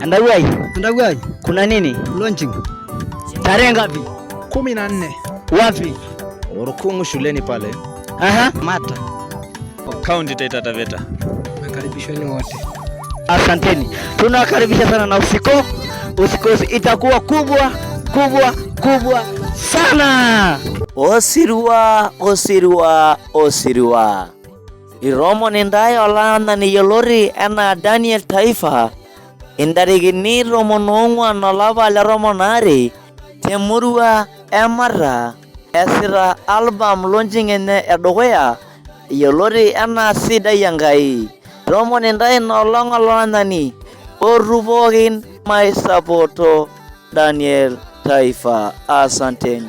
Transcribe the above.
Andawai, Andawai, kuna nini? Launching. Tarehe ngapi? 14. Wapi? Orukungu shuleni pale. Aha. Mata. County Taita Taveta. Nakaribishweni wote. Asanteni, tunawakaribisha sana na usikose, itakuwa kubwa kubwa kubwa sana. Osirua, osirua, osirua. Itoomon intae olaanani yioloti enaa Daniel Taifa intarikini 14 olapa le 12 te murua e Mata eesita album launching enye e dukuya yioloti enaa Sidai Enkai. Itoomon intae ina olong olaranyani ootu pookin maisapoto Daniel Taifa. Asanteni.